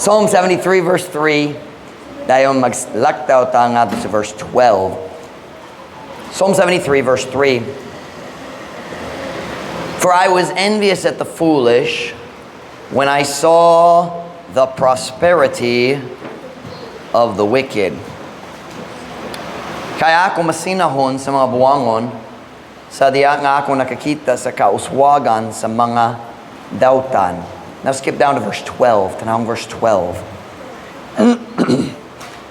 Psalm 73 verse 3. Dayon maglaktaw ta ngadto sa verse 12. Psalm 73 verse 3. "For I was envious at the foolish when I saw the prosperity of the wicked." Kay ako masinahon sa mga buangon sa diha nga ako nakakita sa kauswagan sa mga dautan. Now skip down to verse 12. Tanawang verse 12.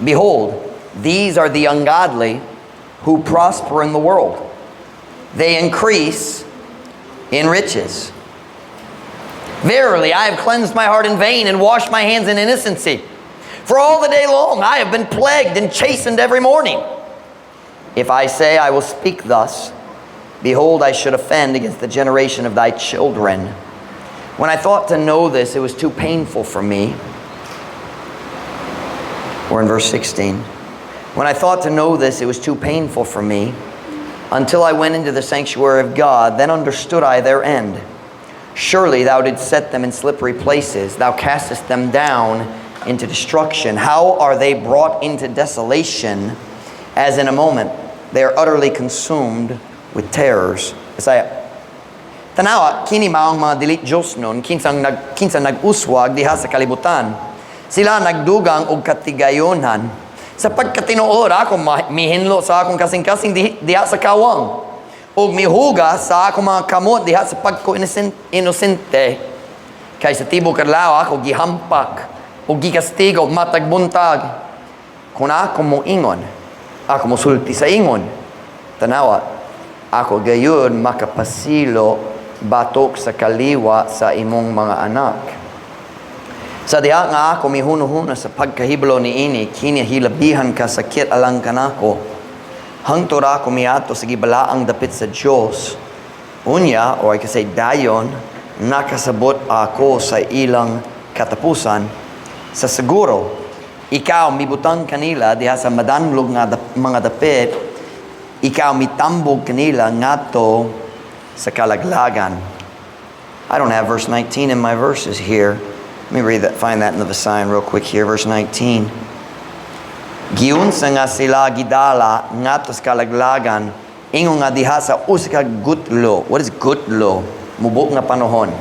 "Behold, these are the ungodly who prosper in the world. They increase in riches. Verily, I have cleansed my heart in vain and washed my hands in innocency. For all the day long I have been plagued and chastened every morning. If I say, 'I will speak thus,' behold, I should offend against the generation of thy children. When I thought to know this, it was too painful for me." We're in verse 16. "When I thought to know this, it was too painful for me until I went into the sanctuary of God. Then understood I their end. Surely thou didst set them in slippery places. Thou castest them down into destruction. How are they brought into desolation as in a moment? They are utterly consumed with terrors." Bisaya. Tanawa, kini maong mga dili Diyosnon, kinsang nag, kinsa nag-uswag diha sa kalibutan. Sila nagdugang og katigayonan. Sa pagkatinuod, ako mihinlo sa akong kasing-kasing diha sa kawang. Ug mihugas sa akong mga kamot diha sa pagko-inosente. Kay sa tibok adlaw ako gihampak ug gikastigo matag buntag. Kung ako moingon, ako mosulti sa ingon. Tanawa, ako gayud makapasilo batok sa kaliwa sa imong mga anak. Sa diha nga ako mihunuhuna sa pagkahibalo niini, kini hilabihan kasakit alang kanako. Hangtod ako miadto sa gibalaang dapit sa Dios. Unya, or I could say dayon, nakasabot ako sa ilang katapusan. Sa siguro, ikaw mibutang kanila diha sa madanlog nga mga dapit, ikaw mitambog kanila ngadto sa kalaglagan." I don't have verse 19 in my verses here. Let me read that, find that in the Visayan real quick here, verse 19. Giunsa nga sila gidala ngadto sa kalaglagan, ingon nga diha sa usa ka gutlo. What is gutlo? Mubo nga panahon.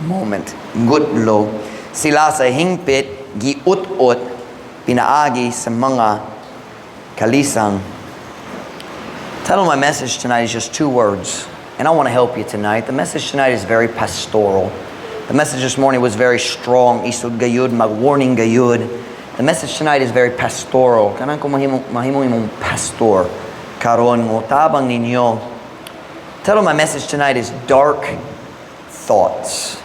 Moment. Gutlo. Sila sa hingpit giut-ot pinaagi sa mga kalisang. Title of my message tonight is just two words, and I want to help you tonight. The message tonight is very pastoral. The message this morning was very strong, isod gayud, mag-warning gayud. The message tonight is very pastoral. Kanang kung mahimo imong pastor karon mo tabang ninyo. Title of my message tonight is "Dark Thoughts."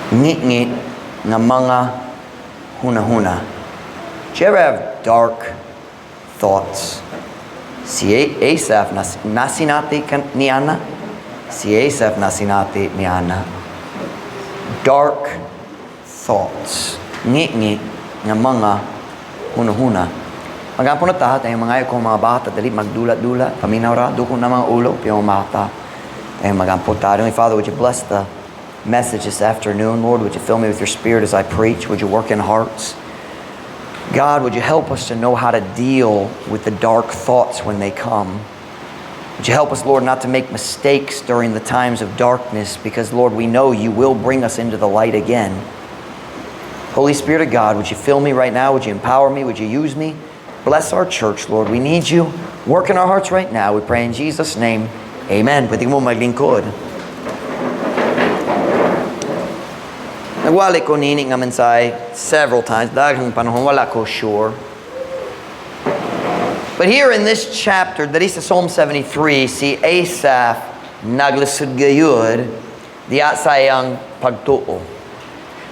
Ngit-ngit nga mga huna-huna. Do you ever have dark thoughts? Si Asaph nasinati niana. Si Asaph nasinati niana. Dark thoughts. Ngit-ngit nga mga huna-huna. Magampo na ta, tayong mga ko mga bata, dali magdulat-dulat, paminaw ra, duko na mga ulo, piyong mata. Tayong magampo ta. Heavenly Father, would you bless the message this afternoon, Lord? Would you fill me with your Spirit as I preach? Would you work in hearts? God, would you help us to know how to deal with the dark thoughts when they come? Would you help us, Lord, not to make mistakes during the times of darkness because, Lord, we know you will bring us into the light again. Holy Spirit of God, would you fill me right now? Would you empower me? Would you use me? Bless our church, Lord. We need you. Work in our hearts right now. We pray in Jesus' name. Amen. Pwede mo maglingkod. Nagwali ko nini nga mensahe several times. Daghang panahon, wala ko sure. But here in this chapter, diri sa Psalm 73, si Asaph naglisod gayud diya sa iyang pagtuo.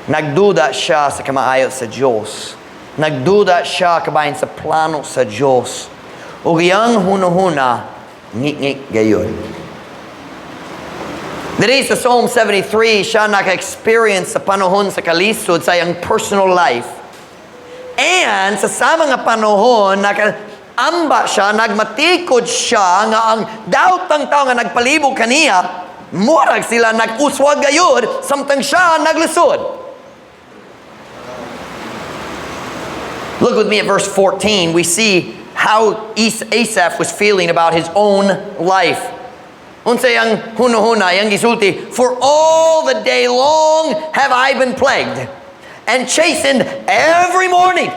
Nagduda siya sa kamaayo sa Diyos. Nagduda siya kabahin sa plano sa Diyos. Ug iyang hunahuna, ngit-ngit gayud. Diri sa Psalm 73, siya naka-experience sa panahon sa kalisod sa iyang personal life. And sa sama nga panahon, naka-amba siya, nagmatikod siya nga ang daotang tao nga nagpalibog kaniya, murag sila nag-uswag gayud, samtang siya naglisod. Look with me at verse 14. We see how Asaph was feeling about his own life. Unsay iyang hunahuna, iyang gisulti, "For all the day long have I been plagued and chastened every morning."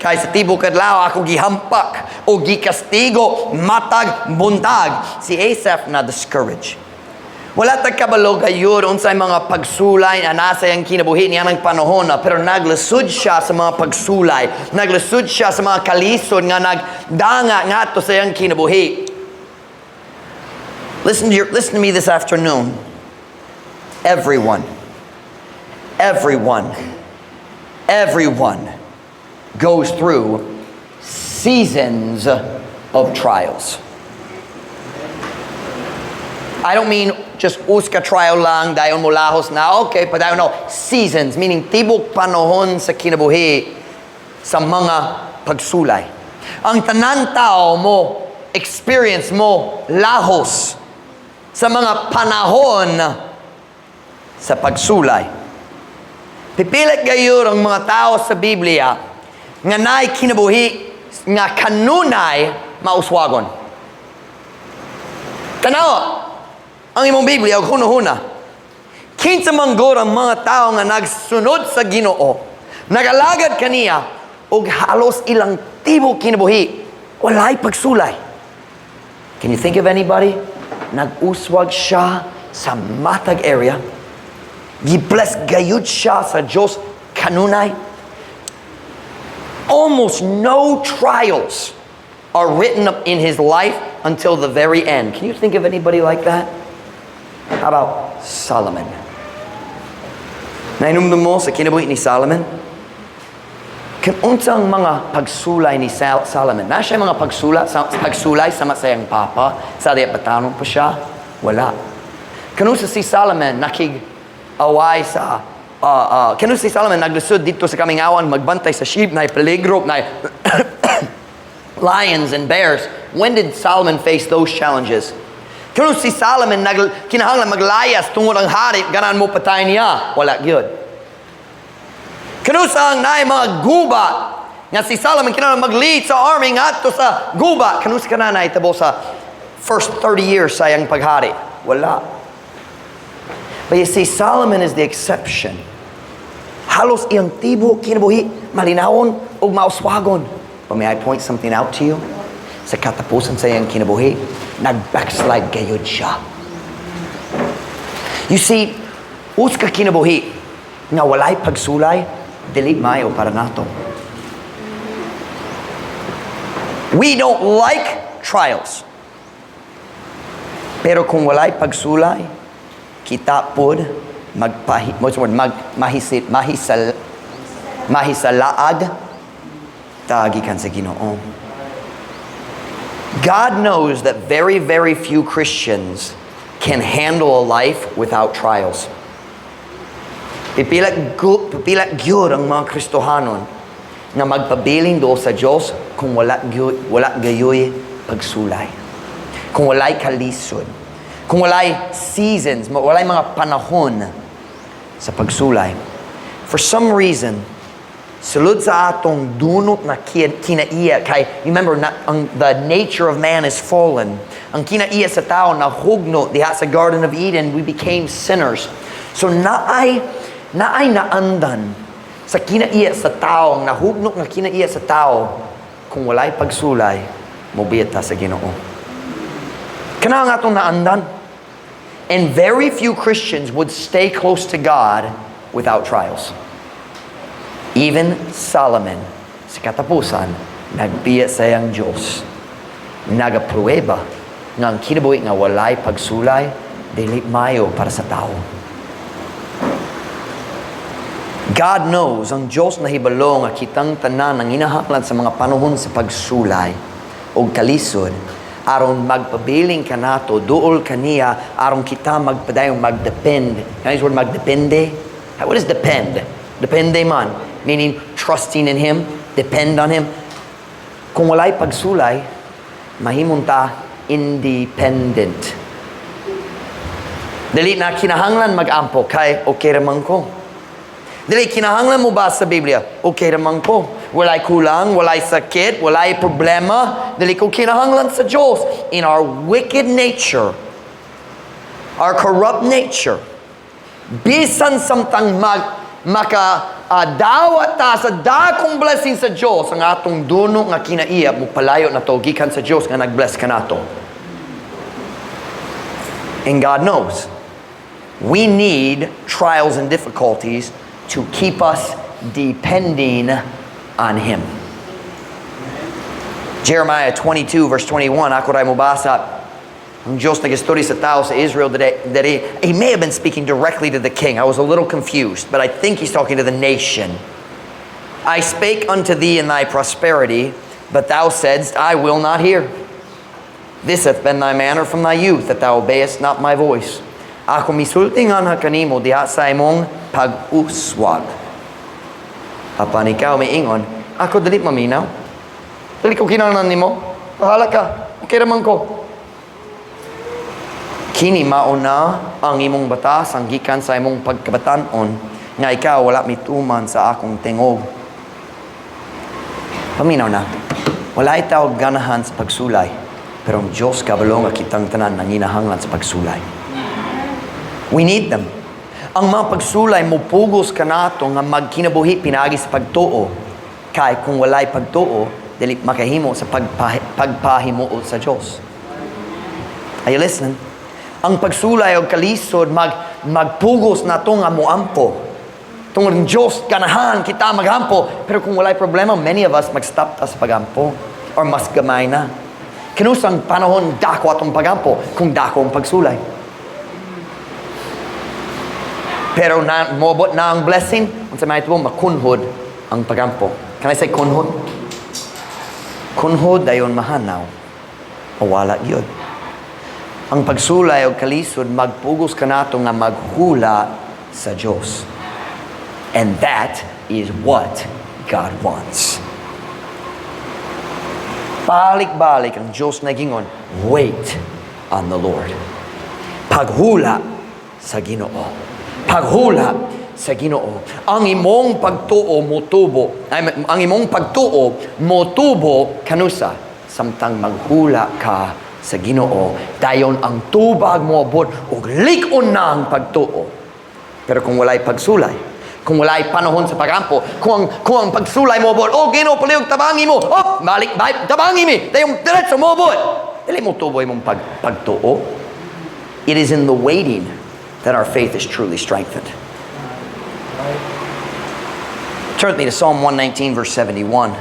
Kay sa tibok adlaw ako gihampak o gikastigo matag buntag. Si Asaph na discourage. Wala ta kabalo gayud unsay mga pagsulay na nasa iyang kinabuhi niya ng panahon na, pero naglisod siya sa mga pagsulay. Naglisod siya sa mga kalisod nga nagdanga ngadto sa iyang kinabuhi. Listen to me this afternoon. Everyone, everyone, everyone goes through seasons of trials. I don't mean just usa ka trial lang, dayon mo lahos na, okay, padayon, no. Seasons, meaning tibok panahon sa kinabuhi sa mga pagsulay. Ang tanan tao mo experience, mo lahos sa mga panahon sa pagsulay. Pipila gayud ang mga tao sa Biblia nga naay kinabuhi nga kanunay mauswagon. Tanawa ang imong Biblia ug hunahuna. Kinsa man gud ang mga tao nga nagsunod sa Ginoo, nagalagad kaniya ug halos ilang tibok kinabuhi walay pagsulay? Can you think of anybody? Nag-uswag siya sa matag area. Gi-bless gayud siya sa Diyos kanunay. Almost no trials are written up in his life until the very end. Can you think of anybody like that? How about Solomon? Nahinumdum mo sa kinabuhi ni Solomon? Kung unsang mga pagsulay ni Solomon, naa siya mga pagsulay sama sa iyang papa, sa diya batanon pa siya? Wala. Kanus-a si Solomon nakig-away sa kanus-a si Solomon naglisod didto sa kamingawan magbantay sa sheep na peligro na lions and bears? When did Solomon face those challenges? Kano si Solomon nag kinahanglan maglayas tungod ang hari ganahan mo patay niya? Wala gyud. Kanus-a ang naay mga guba nga si Solomon kinahanglan mag-lead sa army ngadto sa guba? Kanus-a kana nahitabo sa first 30 years sa iyang paghari? Wala. But you see, Solomon is the exception. Halos iyang tibok kinabuhi malinawon ug mauswagon. But may I point something out to you? Sa katapusan sa iyang kinabuhi, nag-backslide gayud siya. You see, usa ka kinabuhi nga walay pagsulay, dili maayo para nato. We don't like trials. Pero kung walay pagsulay, kita pod magpahi, what's the word, mag, mahisit, mahisal, mahisalaag, ta gikan sa Ginoo. God knows that very, very few Christians can handle a life without trials. Pipila gyud ang mga Kristohanon nga magpabiling duol sa Dios kung wala gayoy pagsulay. Kung walay kalisod. Kung walay seasons, walay mga panahon sa pagsulay. For some reason, sulod sa atong dunot na kinaiya kay remember na, ang the nature of man is fallen. Ang kinaiya sa tao na hugno diha sa Garden of Eden, we became sinners. So naay naandan sa kinaiya sa tao, ang nahugno nga kinaiya sa tao, kung walay pagsulay, mobiya ta sa Ginoo. Kana ang atong naandan. And very few Christians would stay close to God without trials. Even Solomon, sa katapusan, nagbiya sa iyang Diyos. Nagapruweba nga ang kinabuhi nga walay pagsulay, dili mayo para sa tao. God knows, ang Diyos nahibalo nga kitang tanan ang inahanglan sa mga panahon sa pagsulay o kalisod aron magpabiling kanato duol kaniya, aron kita magpadayong magdepend. Can I use the word "magdepende"? What is "depend"? Depende man, meaning trusting in Him, depend on Him. Kung walay pagsulay, mahimong ta independent. Dili na kinahanglan mag-ampo kay okay raman ko. Dili kinahanglan mo ba sa Biblia? Okay raman ko. Walay kulang, walay sakit, walay problema. Dili ko kinahanglan sa Diyos. In our wicked nature, our corrupt nature, bisan samtang maka dawat ta sa dakong blessing sa Diyos, ang atong duno nga kinaiya mopalayo nato gikan sa Diyos nga nag-bless kanato. And God knows we need trials and difficulties to keep us depending on Him. Jeremiah 22 verse 21, ako ray mobasa. Ang Diyos nag-istorya sa tao sa Israel that he may have been speaking directly to the king. I was a little confused, but I think he's talking to the nation. "I spake unto thee in thy prosperity, but thou saidst, 'I will not hear.' This hath been thy manner from thy youth, that thou obeyest not my voice." Ako misulti nganha kanimo diha sa imong pag-uswag. Apan ikaw miingon, "Ako dili maminaw. Dili ko kinahanglan nimo. Bahala ka. Okay raman ko." Kini mao na ang imong batasan gikan sa imong pagkabatanon nga ikaw wala mituman sa akong tingog. Paminaw na. Walay tao ganahan sa pagsulay. Pero ang Diyos kabalo nga kitang tanan nanginahanglan sa pagsulay. We need them. Ang mga pagsulay mopugos kanato nga magkinabuhi pinaagi sa pagtuo. Kay kung walay pagtuo, dili makahimo sa pagpahimuot sa Diyos. Are you listening? Ang pagsulay og kalisod magpugos nato nga moampo. Tungod ang Diyos ganahan kita magampo. Pero kung walay problema, many of us mag-stop ta sa pagampo. Or mas gamay na. Kanusang panahon dako atong pagampo kung dako ang pagsulay? Pero na moabot na ang blessing, unsa may tubo, makunhod ang pagampo. Can I say kunhod? Kunhod dayon mahanaw. Mawala gyud. Ang pagsulay og kalisod magpugos kanato nga maghula sa Dios. And that is what God wants. Balik-balik ang Diyos nagingon, "Wait on the Lord." Paghula sa Ginoo. Paghula sa Ginoo. Ang imong pagtuo motubo, ay, ang imong pagtuo motubo kanusa samtang maghula ka sa Ginoo. Dayon ang tubag moabot ug lig-on na ang pagtuo. Pero kung walay pagsulay, kung walay panahon sa pagampo, kung ang pagsulay moabot, "Oh Ginoo, palihog tabangi mo." Oh, balik, balik, tabangi mi. Dayon diretso moabot. Dili motubo imong pagtuo. It is in the waiting that our faith is truly strengthened. Turn with me to Psalm 119, verse 71.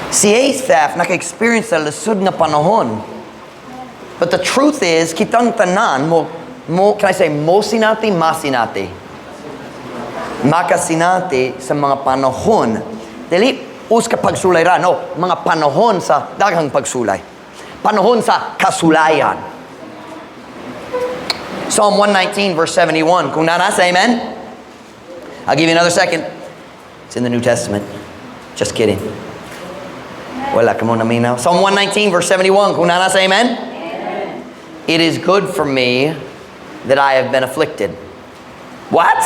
Si Asaph naka-experience sa lisod nga panahon. But the truth is, kitang tanan mo, can I say, mo sinati, masinati? Makasinati sa mga panahon. Dili, us ka pagsulay ra, no? Mga panahon sa daghang pagsulay. Panahon sa kasulayan. Psalm 119, verse 71. Kung naa na, say amen. I'll give you another second. It's in the New Testament. Just kidding. Wala ka mo naminaw. Psalm 119, verse 71. Kung naa na, say amen. "It is good for me that I have been afflicted." What?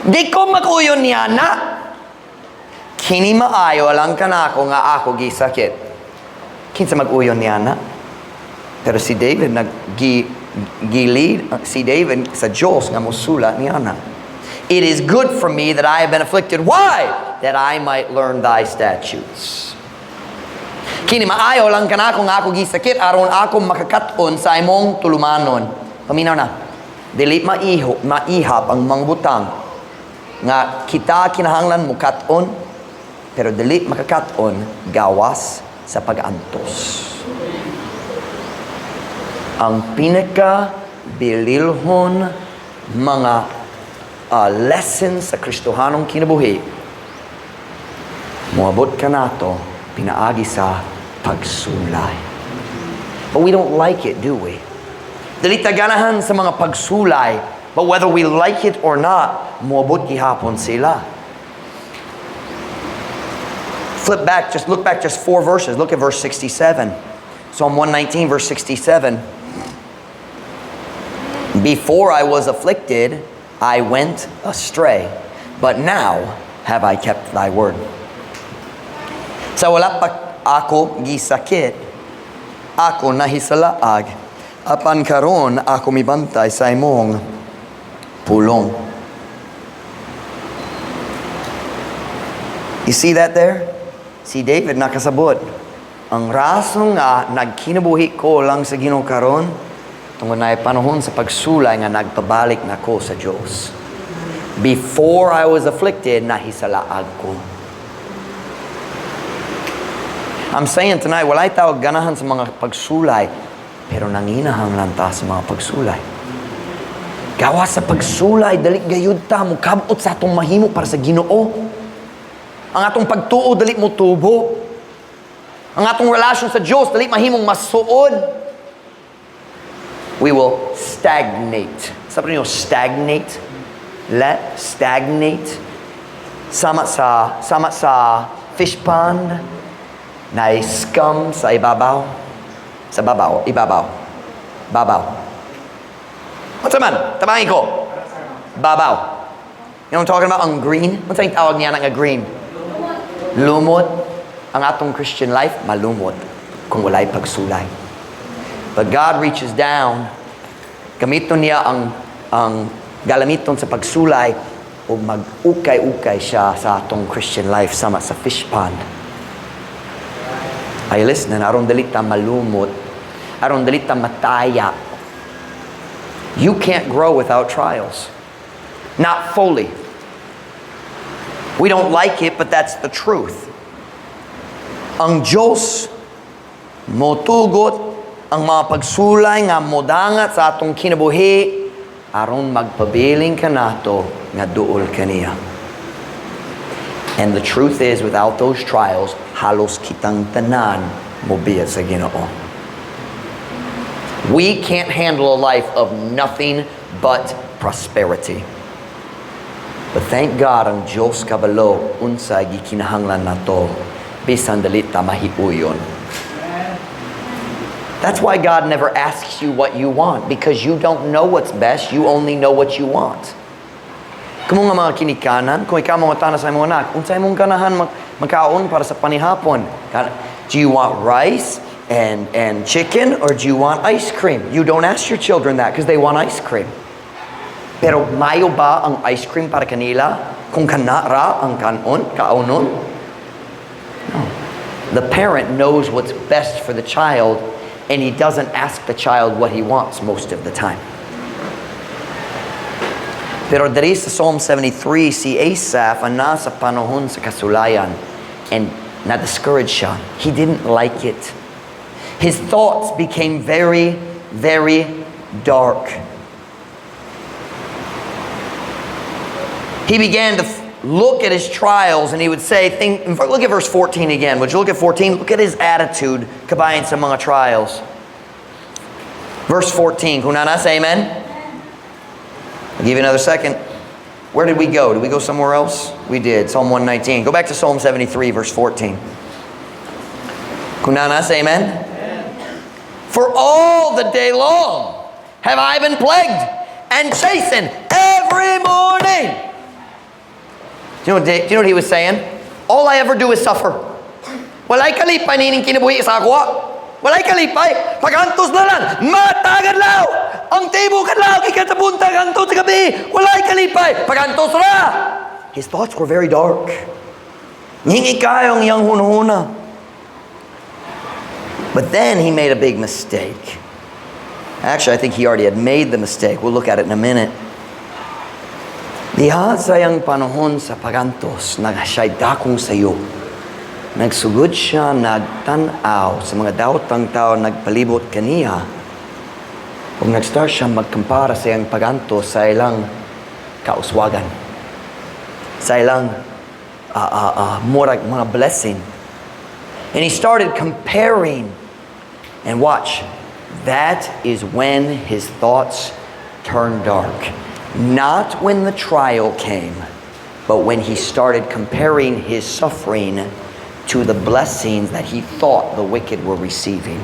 Di ko mag-uyon niya na. Kini maayo lang kanako nga ako gisakit. Kinsa mag-uyon niya na? Pero si David nag gi lead si David sa Diyos nga mosulat niya na. "It is good for me that I have been afflicted." Why? "That I might learn thy statutes." Kini maayo lang kanako nga ako gisakit aron ako makakat-on sa imong tulumanon. Paminaw na. Dili maihap ang mga butang nga kita kinahanglan mukat-on, pero dili makakat-on gawas sa pag-antos. Ang pinaka bililhon mga lessons sa Kristohanong kinabuhi moabot kanato pinaagi sa pagsulay. But we don't like it, do we? Dili ta ganahan sa mga pagsulay, but whether we like it or not, moabot gihapon sila. Flip back, just look back just four verses. Look at verse 67. Psalm 119, verse 67. "Before I was afflicted, I went astray, but now have I kept thy word. Sa wala pa ako gisakit, ako nahisalaag, apan karon ako mibantay sa imong pulong. You see that there? Si David nakasabot. Ang rason nga nagkinabuhi ko lang sa Ginoo karon tungod na panahon sa pagsulay nga nagpabalik nako sa Dios. Before I was afflicted, nahisalaag ko. I'm saying tonight, walay tao ganahan sa mga pagsulay, pero nanginahanglan ta sa mga pagsulay. Gawas sa pagsulay, dali gayud ta mokab-ot sa atong mahimo para sa Ginoo. Ang atong pagtuo dali mo tubo. Ang atong relasyon sa Dios dali mahimong masuod. We will stagnate. Sabi niyo, stagnate. Let stagnate. Sama sa fish pond na scum sa ibabaw. Sa babaw, ibabaw. Babaw. Unsa man? Tabangin ko. Babaw. You know what I'm talking about? Ang green. Unsa yung tawag niya nga green? Lumot. Ang atong Christian life, malumot kung walay pagsulay. But God reaches down, gamiton niya ang galamiton sa pagsulay o mag-ukay-ukay siya sa atong Christian life sama sa fish pond. Are you listening? Aron dili ta malumot. Aron dili ta mataya. You can't grow without trials. Not fully. We don't like it, but that's the truth. Ang Diyos motugot ang mga pagsulay nga modangat sa atong kinabuhi aron magpabiling kanato nga duol kaniya. And the truth is, without those trials, halos kitang tanan mobiya sa Ginoo. We can't handle a life of nothing but prosperity. But thank God, ang Diyos kabalo unsa gikinahanglan nato bisan dali ta mahiuyon. That's why God never asks you what you want, because you don't know what's best, you only know what you want. Kamo nga mga ginikanan, kung ikaw mangutana sa imong anak, unsa imong ganahan magkaon para sa panihapon? Do you want rice and chicken or do you want ice cream? You don't ask your children that because they want ice cream. Pero mayo ba ang ice cream para kanila kung kana ra ang kanon, kaonon? No. The parent knows what's best for the child, and he doesn't ask the child what he wants most of the time. Pero diri sa Psalm 73, si Asaph ang nasa panahon sa kasulayan and na-discourage siya. He didn't like it. His thoughts became very, very dark. He began to look at his trials and he would say, think, in fact, look at verse 14 again. Would you look at 14? Look at his attitude kabayan sa mga trials. Verse 14. Kung naa na, say amen. I'll give you another second. Where did we go? Did we go somewhere else? We did. Psalm 119. Go back to Psalm 73, verse 14. Kung naa na, say amen. For all the day long have I been plagued and chastened every morning. Do you know what he was saying? All I ever do is suffer. Walay kalipay nining kinabuhi sa ako. Walay kalipay. Pagantos na lang. Matag adlaw. Ang tibok adlaw. Gikan sa buntag hangtod sa gabi. Walay kalipay. Pagantos ra. His thoughts were very dark. Ngingi kayo ang iyang hunahuna. But then he made a big mistake. Actually, I think he already had made the mistake. We'll look at it in a minute. Diha sa iyang panahon sa pagantos, nga siya'y dakong sayo. Nagsugod siya nagtan-aw sa mga dawtang tao nagpalibot kaniya. Ug nag-start siya magkumpara sa iyang pagantos sa ilang kauswagan. Sa ilang murag mga blessing. And he started comparing. And watch, that is when his thoughts turned dark. Not when the trial came, but when he started comparing his suffering to the blessings that he thought the wicked were receiving.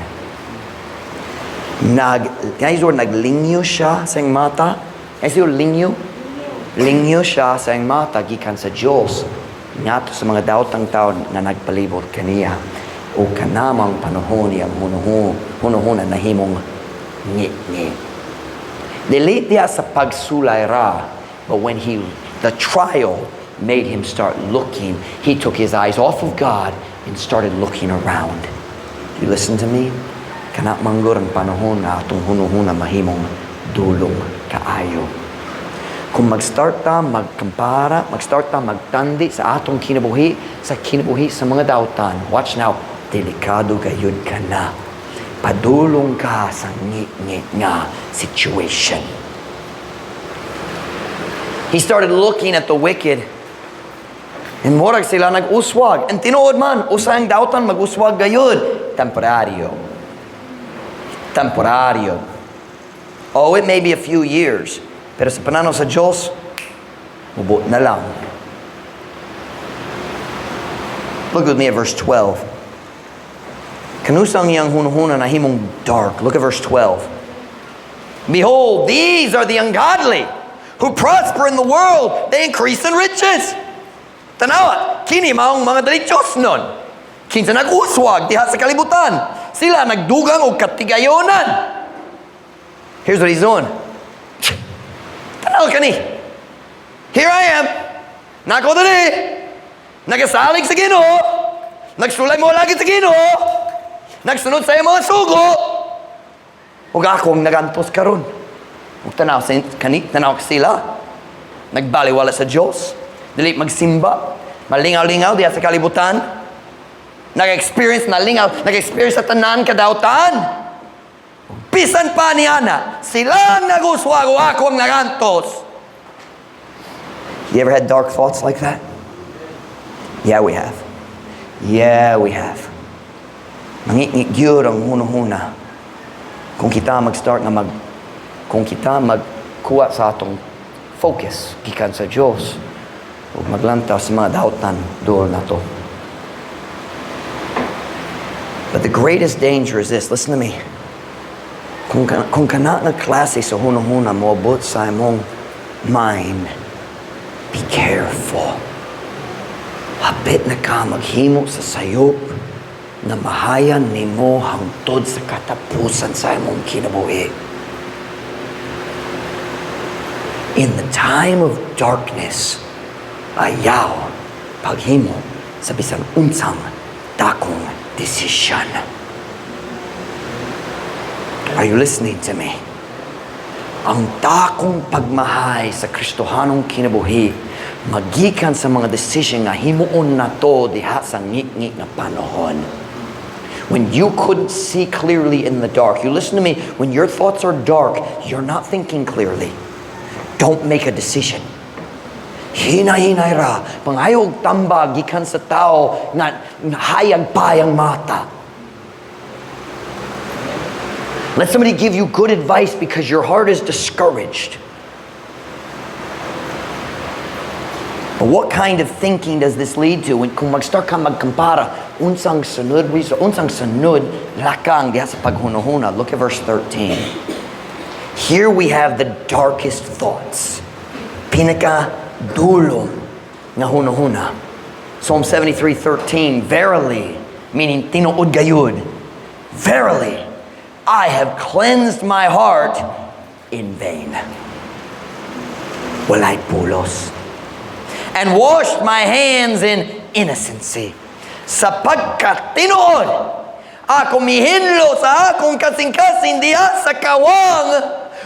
Nag, guys, or naglingyo siya sa iyang mata. Guys, yung lingyo? Lingyo siya sa iyang mata gikan sa Dios ngadto sa mga daotang tao nga nagpalibot kaniya. O kanamang panahon iyang hunuhuna nahimong ngi-ngi. Dili diya sa pagsulay ra, but when the trial made him start looking, he took his eyes off of God and started looking around. You listen to me? Kana manggod ang panahon nga atong hunuhuna mahimong dulong kaayo. Kung mag-start ta magkampara, mag-start ta magtandi sa atong kinabuhi, sa kinabuhi sa mga dautan, watch now, delikado gayud ka na. Padulong ka sa ngi-ngi nga situation. He started looking at the wicked. And murag sila nag-uswag. And tinuod man, usa ang dautan mag-uswag gayud. Temporaryo. Temporaryo. Oh, it may be a few years. Pero sa pananaw sa Diyos, mubo na lang. Look with me at verse 12. Kanus-a ang iyang hunahuna nahimong dark. Look at verse 12. Behold, these are the ungodly who prosper in the world. They increase in riches. Tanawa, kini maong mga dili Diyosnon. Kinsa nag-uswag diha sa kalibutan. Sila nagdugang og katigayonan. Here's what he's doing. Tanaw kani. Here I am. Nako dali. Nagasalig sa Ginoo. Nagsulay moalagad sa Ginoo. Nagsunod sa iyang mga sugo. Ug ako ang nagantos karon. Ug tanaw sa kani, tanaw sila. Nagbaliwala sa Dios. Dili magsimba. Malingaw-lingaw diha sa kalibutan. Nag-experience na lingaw, nag-experience sa tanan kadautan. Bisan pa niya na, sila ang naguswag o ako ang nagantos. You ever had dark thoughts like that? Yeah, we have. Yeah, we have. Mangit-ngit gyud ang hunahuna. Kung kita magkuha sa atong focus gikan sa Dios ug maglantaw sa mga dautan duol nato. But the greatest danger is this. Listen to me. Kung kana nga klase sa hunahuna moabot sa imong mind, be careful. Hapit na ka maghimo sa sayop na mahayan nimo hangtod sa katapusan sa imong kinabuhi. In the time of darkness, ayaw paghimo sa bisan unsang dakong desisyon. Are you listening to me? Ang dakong pagmahay sa Kristohanong kinabuhi magikan sa mga desisyon nga himuon nato diha sa ngit-ngit nga panahon. When you couldn't see clearly in the dark, you listen to me, when your thoughts are dark, you're not thinking clearly. Don't make a decision. Hinay-hinay ra, pangayog tambag gikan sa tao nga hayag pa ang mata. Let somebody give you good advice because your heart is discouraged. But what kind of thinking does this lead to? When kung mag-start ka magkumpara, unsang sunod, unsang sunod lakang diha sa paghunahuna. Look at verse 13. Here we have the darkest thoughts. Pinaka dulong nga hunahuna. Psalm 73:13, verily, meaning tinuod gayud. Verily, I have cleansed my heart in vain. Walay pulos. And washed my hands in innocency. Sapagkat tinuod, ako mihinlo sa akong kasing-kasing diha sa kawang,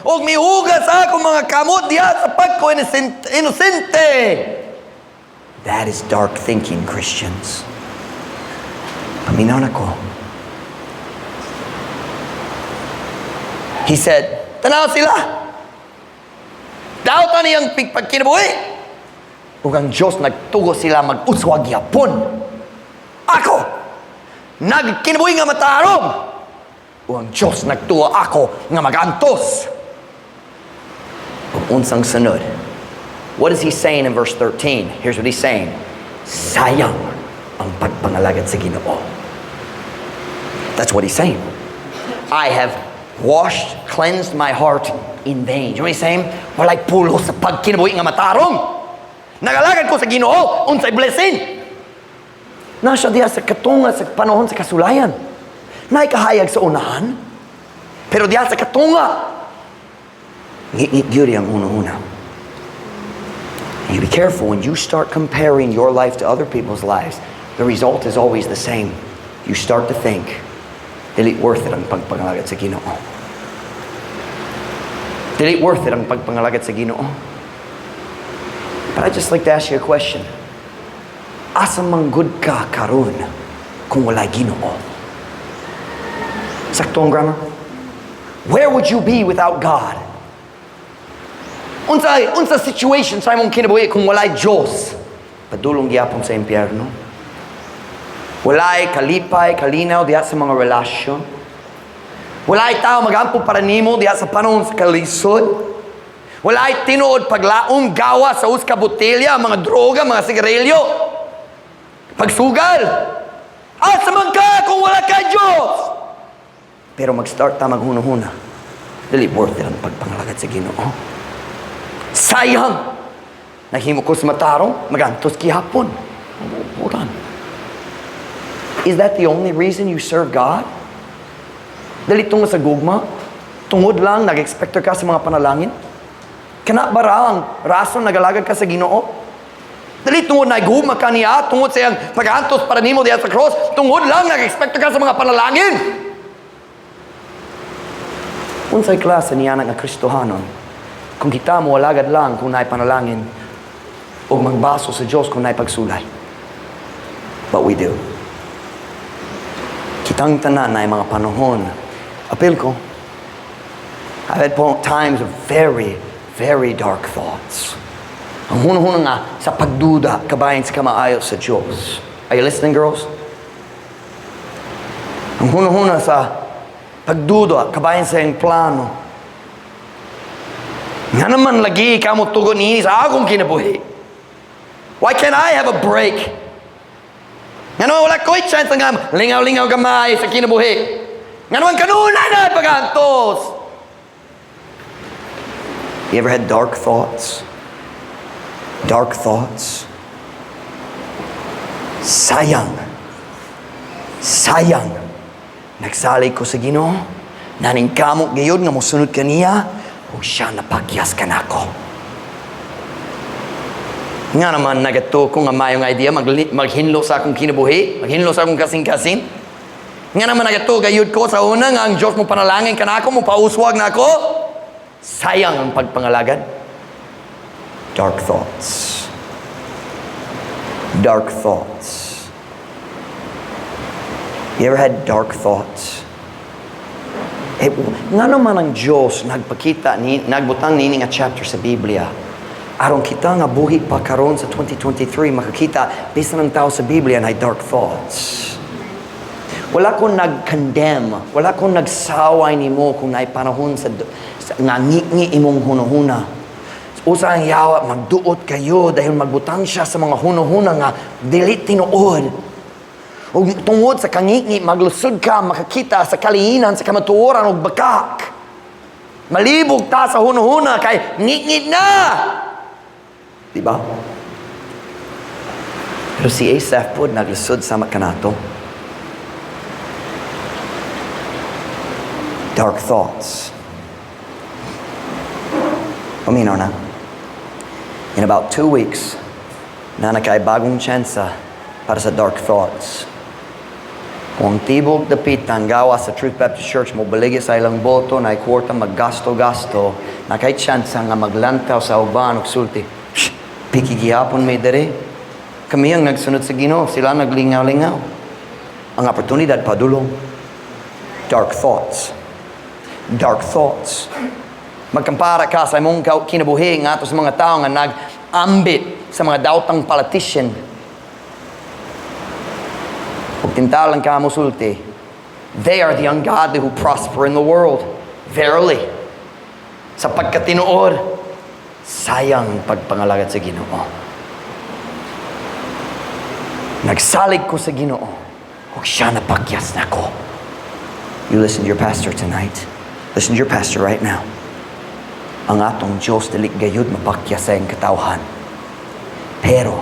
ug mihugas sa akong mga kamot diha sa pagko-inosente. That is dark thinking, Christians. Paminaw na ko. He said, tanaw sila. Dautan niyang pagkinabuhi. Ug ang Diyos nagtugo sila mag-uswag yapon. Ako, nagkinabuhi nga matarong. Ug ang Diyos nagtuo ako nga magantos. Ug unsang sunod. What is he saying in verse 13? Here's what he's saying. Sayang ang pagpangalagad sa Ginoo. That's what he's saying. I have washed, cleansed my heart in vain. You know what he's saying? Walay pulos sa pagkinabuhi nga matarong. Nagalagad ko sa Ginoo, unsay blessing. Naa siya diha sa katunga sa panahon sa kasulayan. Naay kahayag sa unahan. Pero diha sa katunga, ngit-ngit gyud ang una-una. You be careful when you start comparing your life to other people's lives. The result is always the same. You start to think, dili worth it ang pagpangalagad sa Ginoo. Dili worth it ang pagpangalagad sa Ginoo. But I'd just like to ask you a question. Asa man gud ka karon kung wala Ginoo? Sakto ang grammar? Where would you be without God? Unsa situation sa imong kinabuhi kung walay Diyos? Padulong gyapon sa impyerno. Walay kalipay, kalinaw diha sa mga relasyon. Walay tao magampo para nimo diha sa panahon sa kalisod. Walay tinuod paglaom gawa sa usa ka botelya, mga droga, mga sigarilyo. Pagsugal. Asa man ka kung wala ka Diyos? Pero mag-start ta maghuna-huna. Dili worth it ang pagpangalagad sa Ginoo. Sayang! Naghimo ko sa matarong, magantos gihapon. Hold on. Is that the only reason you serve God? Dili tungod sa gugma? Tungod lang nag-expect ka sa mga panalangin? Kana ba ra ang rason nagalagad ka sa Ginoo? Dili tungod na gugma ka niya, tungod sa iyang pag-antos para nimo diha sa cross, tungod lang nag-expect ka sa mga panalangin. Unsay klase niya nga Kristohanon? Kung kita mo alagad lang kung naay panalangin o magbaso sa Diyos kung naay pagsulay. But we do. Kitang tanan naay mga panahon. Apil ko. I've had times of very, very dark thoughts. Ang hunahuna nga sa pagduda, kabahin sa kamaayo sa Diyos. Are you listening, girls? Ang hunahuna sa pagduda, kabahin sa iyang plano. Nga naman lagi ka mo tugon niini sa akong kinabuhi. Why can't I have a break? Nga naman wala ko'y chance nga lingaw-lingaw gamay sa kinabuhi. Nga naman kanunay na pagantos. You ever had dark thoughts? Dark thoughts? Sayang. Sayang. Nagsalig ko sa Ginoo. Naningkamot gayud nga mosunod kaniya ug siya napakyas kanako. Nga naman nagatuo ko nga mayong idea maghinlo sa akong kinabuhi, maghinlo sa akong kasing-kasing. Nga naman nagatuo gayud ko sa una nga ang Diyos mo panalangin kanako, mo pauswag na ako. Sayang ang pagpangalagad. Dark thoughts. Dark thoughts. You ever had dark thoughts? Eh, nga naman ang Diyos nagpakita, ni, nagbutang nini nga chapter sa Biblia. Aron kita nga buhi pa karon sa 2023 makakita bisan ang tao sa Biblia na dark thoughts. Wala ko nag-condemn, wala ko nagsaway nimo kung naay panahon sa nga ngi imong hunahuna. Usa ang yawa, magduot kayo dahil magbutang siya sa mga hunahuna nga dili tinuod. Ug tungod sa kangingi, maglusod ka makakita sa kaliinan, sa kamatuoran ug bakak. Malibog ta sa hunahuna kay ngit na. Di ba? Pero si Asaph pod naglusod sama kanato. Dark thoughts. Paminaw na. In about 2 weeks, naa na kay bagong tsansa para sa dark thoughts. Kung ang tibok dapit ang gawa sa Truth Baptist Church mo baligi sa ilang boto na kwarta maggasto-gasto naa kay tsansa nga maglantaw sa uban ug sulti. "Shh, piki gihapon may dere. Kami ang nagsunod sa Ginoo, sila naglingaw-lingaw." Ang oportunidad padulong. Dark thoughts. Dark thoughts. Magkampara ka sa imong kinabuhi ngadto sa mga tao nga nag-ambit sa mga daotang politician. Ug tintalan ka mo sulti, "They are the ungodly who prosper in the world." Verily, sa pagkatinuod, sayang ang pagpangalagad sa Ginoo. Nagsalig ko sa Ginoo, ug siya napakyas nako. You listen to your pastor tonight. Listen to your pastor right now. Ang atong Diyos dili gayud mapakya sa iyang katawhan. Pero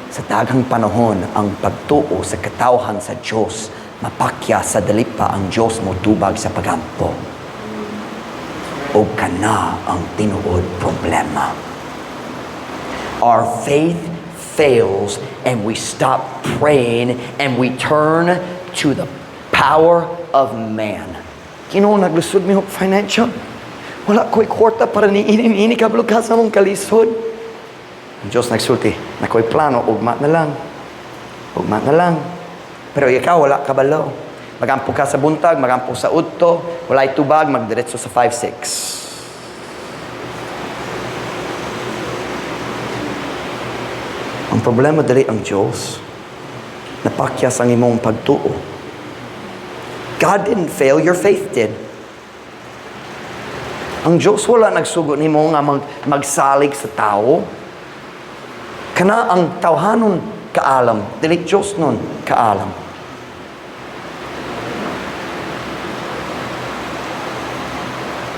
sa daghang panahon, ang pagtuo sa katawhan sa Diyos mapakya sa dili pa ang Diyos motubag sa pagampo. O kana ang tinuod problema. Our faith fails and we stop praying and we turn to the power of man. Ginoo, naglisod mi og financial. Wala ko'y kwarta para ni ini ini kabalo ka sa among kalisod. Ang Diyos nagsulti, naa ko'y plano, ugma na lang. Ugma na lang. Pero ikaw, wala kabalo. Magampo ka sa buntag, magampo sa udto, walay tubag, magdiretso sa 5-6. Ang problema dili ang Diyos. Napakyas ang imong pagtuo. God didn't fail, your faith did. Ang Diyos wala nagsugo nimo nga magsalig sa tao. Kana ang tawhanon kaalam, dili Diyos nun kaalam.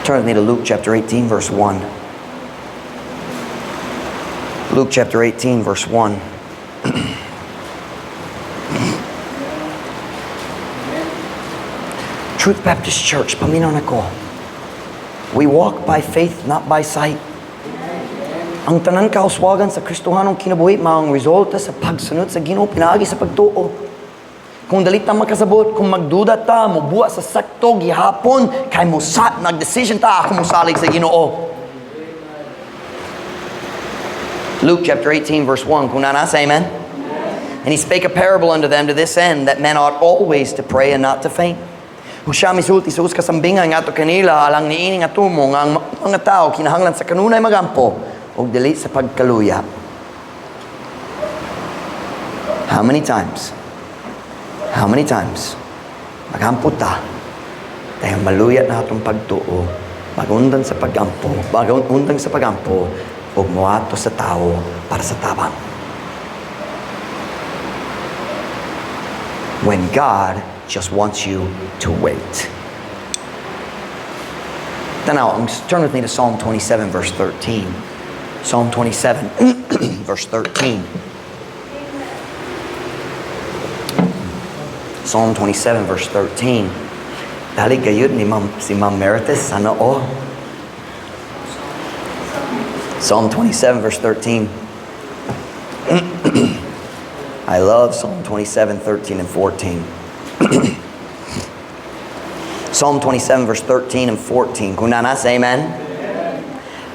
Turn with me to Luke chapter 18, verse 1. Luke chapter 18, verse 1. Truth Baptist Church, paminaw nako. We walk by faith, not by sight. Ang tanan kauswagan sa Kristohanong kinabuhi mao ang resulta sa pagsunod sa Ginoo pinaagi sa pagtuo. Kung dali ta makasabot, kung magduda ta, mobuwa sa sakto gihapon, kay musa nagdesisyon ta ako mosalig sa Ginoo. Luke chapter 18 verse 1, kung naa na, say amen. And he spake a parable unto them to this end, that men ought always to pray and not to faint. Ug siya misulti sa usa ka sambinga ngadto kanila alang niini nga tumo nga ang mga tao kinahanglan sa kanunay magampo ug dili sa pagkaluya. How many times? How many times? Magampo ta. Dahil maluya na atong pagtuo, magundan sa pagampo, magundan sa pagampo, ug moadto sa tao para sa tabang. When God just wants you to wait. Now, turn with me to Psalm 27, verse 13. Psalm 27, verse 13. Psalm 27, verse 13. Dali gayud ni Ma'am, si Ma'am Meritus, sana all. Psalm 27, verse 13. I love Psalm 27, 13, and 14. Psalm 27, verse 13 and 14. Kung naa na, say amen.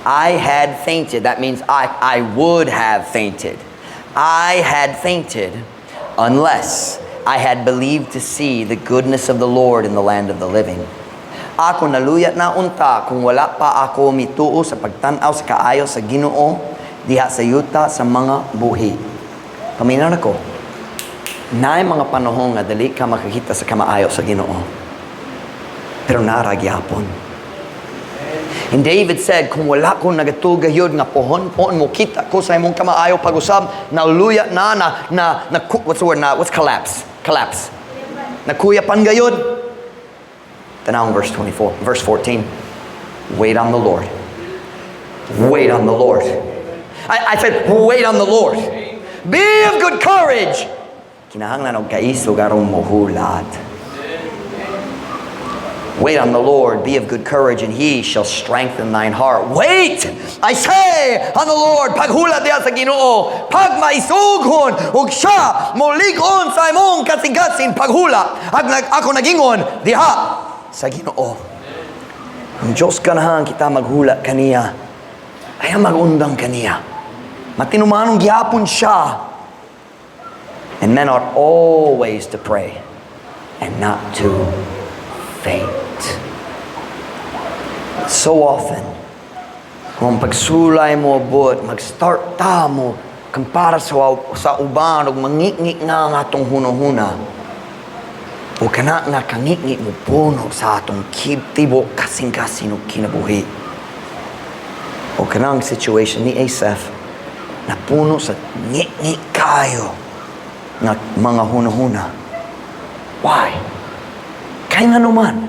I had fainted. That means I would have fainted. I had fainted unless I had believed to see the goodness of the Lord in the land of the living. Ako naluyat na unta kung wala pa ako mituo sa pagtan-aw sa kaayo sa Ginoo diha sa yuta sa mga buhi. Paminaw nako. Naay mga panahon nga dali ka makakita sa kamaayo sa Ginoo. Pero naa ra gihapon. And David said, kung wala ko nagatuo gayud nga pohon-pohon mo kita ko sa imong kamaayo pag-usab, naluya na, na, na, na, what's the word na, what's collapse? Collapse. Nakuyapan gayud. Tanawang verse 24, verse 14. Wait on the Lord. Wait on the Lord. I said, wait on the Lord. Be of good courage. Kinahanglan og kaisog aron mohulat. Wait on the Lord, be of good courage, and He shall strengthen thine heart. Wait, I say, on the Lord, paghulat diha sa Ginoo, pagmaisughon, ug siya molig-on sa imong kasing-kasing paghulat. Ako nagingon diha sa Ginoo. Ang Diyos ganahan kita maghulat kaniya. Ay magundang kaniya. Matinumanong gihapon siya. And men ought always to pray and not to faint. So often, kung pagsulay mo abot, mag-start ta mo, kumpara sa uban, ug mangingit nga ang atong hunahuna. O kana nga kangitngit mo puno sa atong tibok kasing-kasing og kinabuhi. O kanang situation ni Asaph, napuno sa ngit-ngit kayo nga mga hunahuna. Why? Kay nga naman.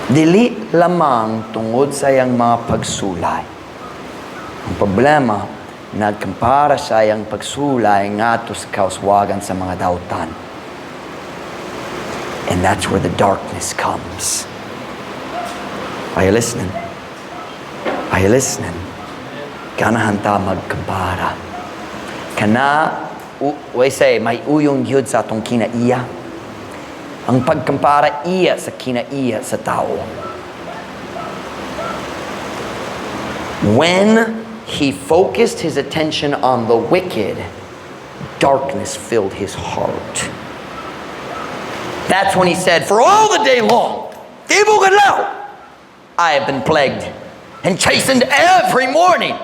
Dili lamang tungod sa iyang mga pagsulay. Ang problema, nagkumpara sa iyang pagsulay ngadto sa kauswagan sa mga dautan. And that's where the darkness comes. Are you listening? Are you listening? Ganahan ta magkumpara. Kana, we say, may uyon gyud sa atong kinaiya. Ang pagkumpara iya sa kinaiya sa tao. When he focused his attention on the wicked, darkness filled his heart. That's when he said, "For all the day long, tibok adlaw, I have been plagued and chastened every morning."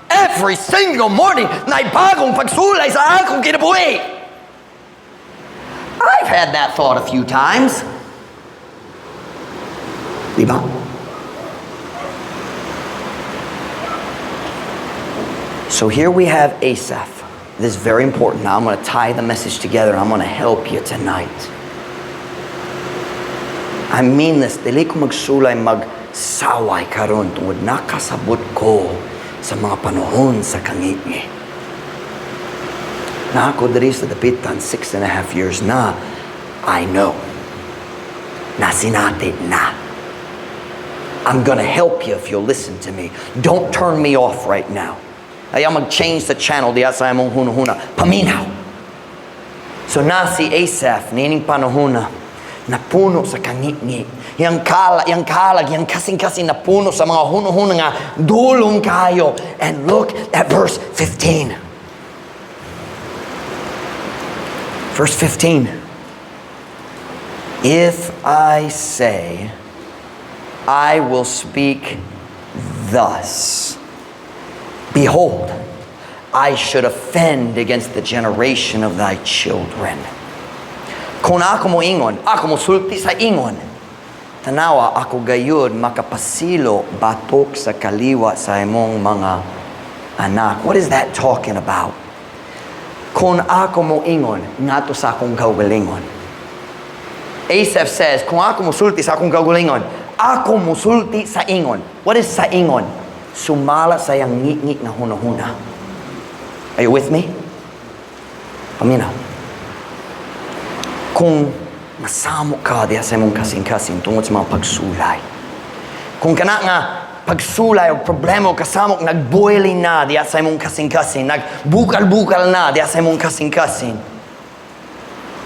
Every single morning, naay bagong pagsulay sa akong kinabuhi. I've had that thought a few times. Di ba? So here we have Asaph. This is very important. Now I'm going to tie the message together. I'm going to help you tonight. I mean this. Dili ko magsulay magsaway karon tungod nakasabot ko sa mga panahon sa kangingi. Na ako diri sa dapitan 6.5 years na, I know. Nasinati na. I'm gonna help you if you'll listen to me. Don't turn me off right now. Ayaw mag-change the channel diya sa imong hunahuna. Paminaw. So na si Asaph, niining panahona, napuno sa kangingi. Yang kalag, yang kasing-kasing napuno sa mga hunahuna nga dulong kayo. And look at verse 15. Verse 15. "If I say, I will speak thus, behold, I should offend against the generation of thy children." Kung ako mo ingon, ako mo sulti sa ingon, tanawa ako gayud makapasilo batok sa kaliwa sa imong mga anak. What is that talking about? Kung ako mo ingon, ngadto sa akong kaugalingon. Asaph says, kung ako musulti sa akong kaugalingon, ako musulti sa ingon. What is sa ingon? Sumala sa iyang ngit-ngit nga hunahuna. Are you with me? Paminaw. Kung masamo ka diha sa imong kasing-kasing tungod sa mga pagsulay. Kung kana nga pagsulay o problema o kasamok nagboiling na diha sa imong kasing-kasing, nagbukal-bukal na diha sa imong kasing-kasing.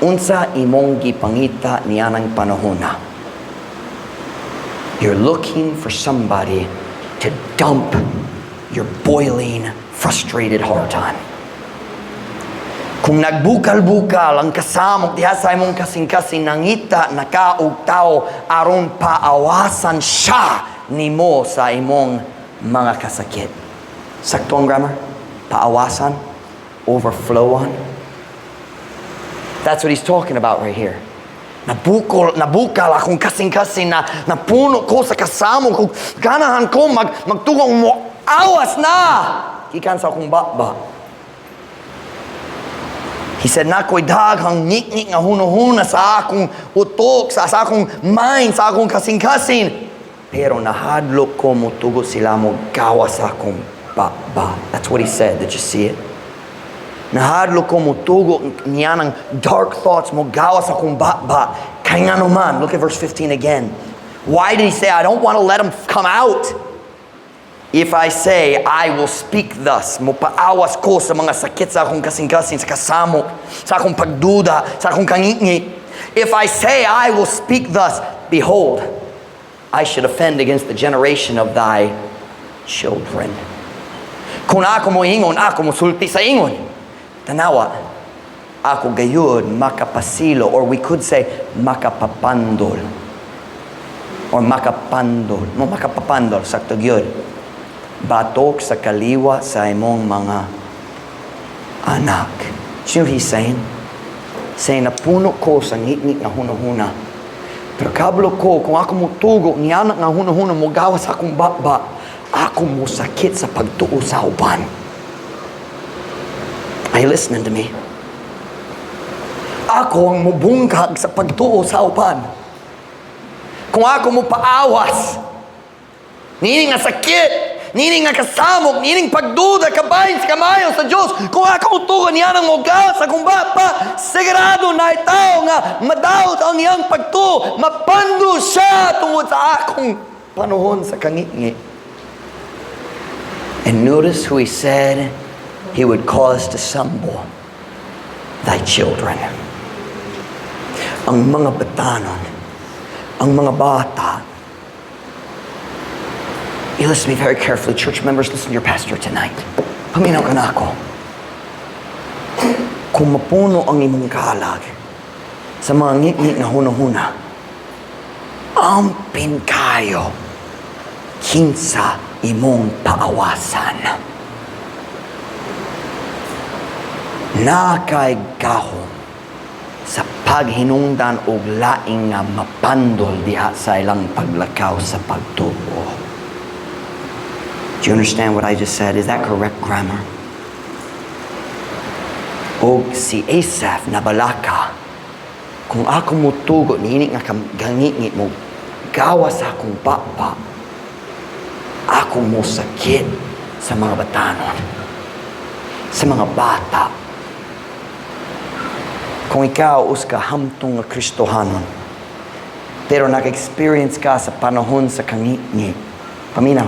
Unsa imong gipangita nianang panahona? You're looking for somebody to dump your boiling, frustrated heart on. Kung nagbukal-bukal ang kasamok diha sa imong kasing-kasing, nangita na ka og tao aron paawasan siya nimo sa imong mga kasakit. Sakto ang grammar? Paawasan? Overflow on? That's what he's talking about right here. Nabukol, nabukal akong kasing-kasing na napuno ko sa kasamok ko. Ganahan ko magtugong mo awas na! Gikan sa akong baba. He said, "Nako'y daghang ngit-ngit nga hunahuna sa akong utok, sa akong mind, sa akong kasing-kasing. Pero nahadlok ko motugot sila mo gawas sa akong baba." That's what he said. Did you see it? Nahadlok ko motugot niya ng dark thoughts mo gawas sa akong baba. Kay nga naman, look at verse 15 again. Why did he say, "I don't want to let them come out"? "If I say, I will speak thus," mopaawas ko sa mga sakit sa akong kasing-kasing, sa kasamok, sa akong pagduda, sa akong kangingi. "If I say, I will speak thus, behold, I should offend against the generation of thy children." Kung ako mo ingon, ako mo sulti sa ingon. Tanawa, ako gayud makapasilo, or we could say makapapandol. Or makapandol. Mo makapapandol, sakto gyud. Batok sa kaliwa sa imong mga anak. Do you know what he's saying? Saying, napuno ko sa ngit-ngit nga hunahuna. Pero kabalo ko, kung ako motugo, ni anak nga hunahuna mo gawas sa akong baba, ako mo sakit sa pagtuo sa uban. Are you listening to me? Ako ang mubungkag sa pagtuo sa uban. Kung ako mo paawas niini nga sakit, niini nga kasamok, niining pagduda, kabahin sa kamayo sa Diyos, kung ako motugot niya nang mogawas sa akong baba, sigurado na tao nga madawat ang iyang pagtuo, mapando siya tungod sa akong panahon sa kangitngit. And notice who he said he would cause to stumble: thy children. Ang mga batanon, ang mga bata. You listen to me very carefully. Church members, listen to your pastor tonight. Paminaw ka nako. Kung mapuno ang imong kalag sa mga ngitngit nga hunahuna, ampin kayo kinsa imong paawasan. Naa kay gahom sa paghinungdan og laing nga mapandol diha sa ilang paglakaw sa pagtuo. Do you understand what I just said? Is that correct grammar? Og si Asaph nabalaka, kung ako motugot niini nga gangitngit mo gawas sa akong baba, ako mo sakit sa mga batanon, sa mga bata. Kung ikaw usa ka hamtong nga Kristohanon, pero naka-experience ka sa panahon sa kangitngit, paminaw,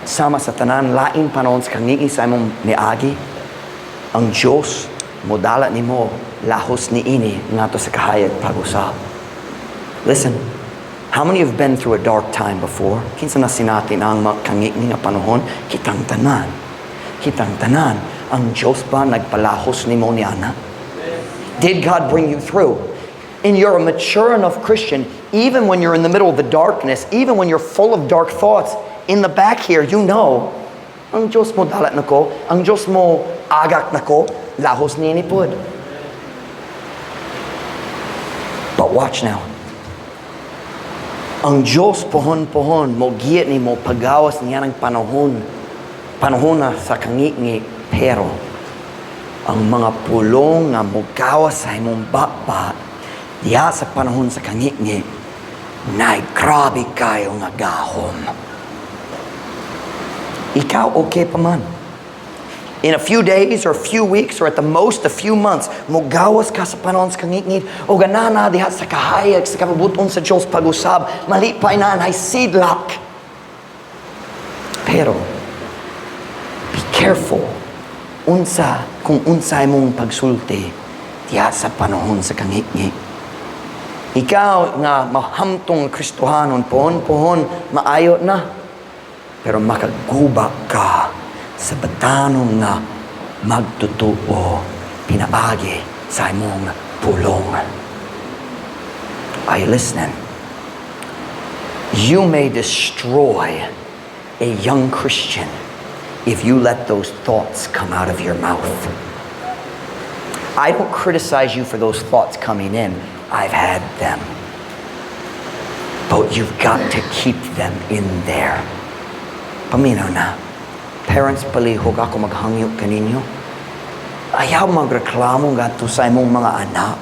sama sa tanan lain panahon sa kangitngit sa imong niagi, ang Diyos modala nimo lahos niini ngadto sa kahayag pag-usab. Listen, how many have been through a dark time before? Kinsa nasinati na ang mga kangitngit nga panahon? Kitang tanan. Kitang tanan. Ang Diyos ba nagpalahos nimo niana? Did God bring you through? And you're a mature enough Christian, even when you're in the middle of the darkness, even when you're full of dark thoughts, in the back here, ang Diyos mo dala nako, ang Diyos mo agak nako, lahos niini pud. But watch now. Ang Diyos pohon-pohon mo giyat ni mo pagawas niya ng panahon. Panahon na sa kangitngit, pero ang mga pulong nga mogawas sa imong baba diha sa panahon sa kangitngit, nay grabe kayo nga gahom. Ikaw okay pa man. In a few days or a few weeks or at the most a few months, mogawas ka sa panahon sa kangitngit o ganana diha sa kahayag sa kabubut-on sa Diyos pag-usab, malipay na nay sidlak. Pero, be careful unsa kung unsa imong pagsulti diha sa panahon sa kangitngit. Ikaw nga mahamtong Kristohanon, pohon-pohon, maayo na. Pero makaguba ka sa batanon nga magtutuo pinaagi sa imong pulong. Are you listening? You may destroy a young Christian if you let those thoughts come out of your mouth. I don't criticize you for those thoughts coming in. I've had them. But you've got to keep them in there. Paminaw na. Parents, palihog ako maghangyo kaninyo. Ayaw magreklamo ngadto sa imong mga anak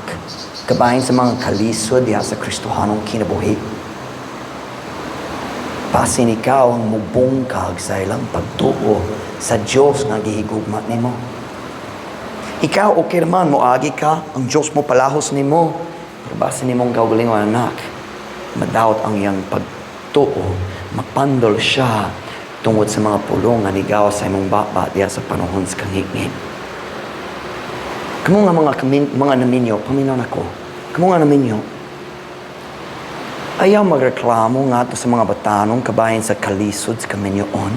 kabahin sa mga kalisod diha sa Kristohanong kinabuhi. Basin ikaw ang mubungkag sa ilang pagtuo sa Diyos nga gihigugma nimo. Ikaw okay naman, moagi ka, ang Diyos mo palahos nimo. Pero basin nimong kaugalingon anak, madawat ang iyang pagtuo, mapandol siya tungod sa mga pulong nga nigawas sa imong baba diha sa panahon sa kangitngit. Kamo nga mga naminyo, paminaw nako. Kamo nga naminyo, ayaw magreklamo ngadto sa mga batanong kabahin sa kalisod sa kaminyoon.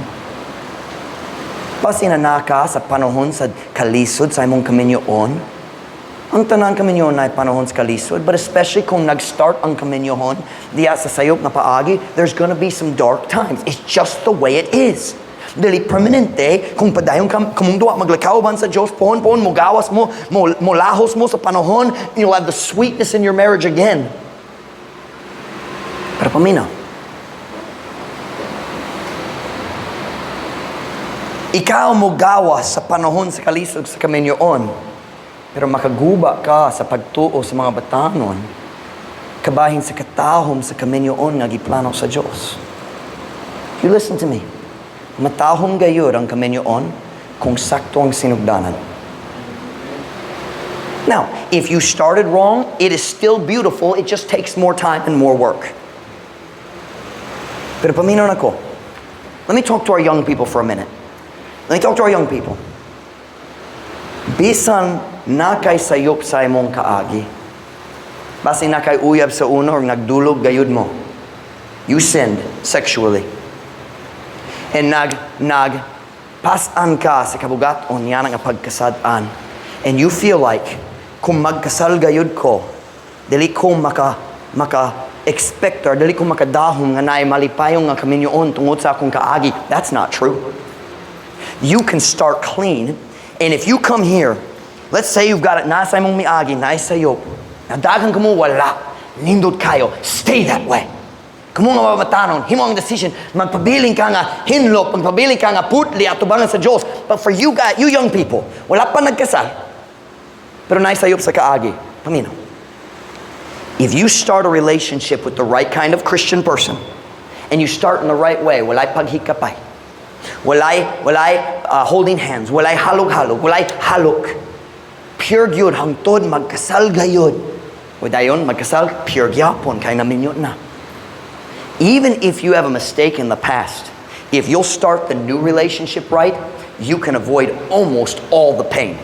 Basin naa ka sa panahon sa kalisod sa imong kaminyoon. Ang tanan kaminyoon ay panahon sa kalisod, but especially kung nag-start ang kaminyoon diya sa sayop nga paagi, there's gonna be some dark times. It's just the way it is. Dili permanente, kung padayon ka, kamong duwa maglakaw ban sa Diyos, pohon-pohon, mo gawas mo, mo lahos mo sa panahon, you'll have the sweetness in your marriage again. Pero paminaw, ikaw mo gawas sa panahon sa kalisod sa kaminyoon, pero makaguba ka sa pagtuo sa mga batanon. Kabahin sa katahom sa kaminyoon nga giplano sa Diyos. You listen to me. Matahom gayud ang kaminyoon kung sakto ang sinugdanan. Now, if you started wrong, it is still beautiful. It just takes more time and more work. Pero paminaw nako. Let me talk to our young people for a minute. Let me talk to our young people. Bisan naa kay sayop sa imong kaagi, basin naa kay uyab sa una or nagdulog gayud mo. You sinned sexually. And nag pas-an ka sa kabugat-on niya nga pagkasad-an. And you feel like, kung magkasal gayud ko, dili ko maka expect or dili ko makadahom nga naay malipayong nga kaminyoon tungod sa akong kaagi. That's not true. You can start clean, and if you come here, let's say you've got it, naa sa imong miagi, naay sayop, na daghan kamo wala, nindot kayo, stay that way. Kamo nga mga batanon, himo ang decision, magpabiling ka nga hinlop, magpabiling ka nga putli atubangan sa Diyos. But for you guys, you young people, wala pa nagkasal, pero naay sayop sa kaagi, paminaw. If you start a relationship with the right kind of Christian person, and you start in the right way, walay paghikapay, walay holding hands, walay halog-halog, walay halok. Pure gyud hangtod magkasal gayud. O dayon magkasal, pure gyapon kay naminyo na. Even if you have a mistake in the past, if you'll start the new relationship right, you can avoid almost all the pain.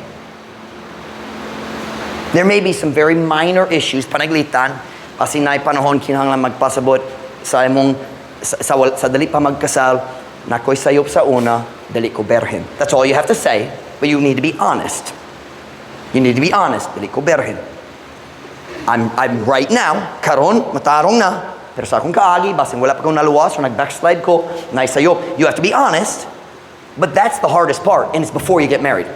There may be some very minor issues, panaglitan, kasi naay panahon kinahanglan magpasabot sa imong sa dali pa magkasal, naa ko'y sayop sa una, dali ko berhen. That's all you have to say, but you need to be honest. You need to be honest, dali ko berhen. I'm right now, karon, matarong na, pero sa akong kaagi, basin wala pa kong naluwas or nag-backslide ko, naay sayop. You have to be honest, but that's the hardest part, and it's before you get married.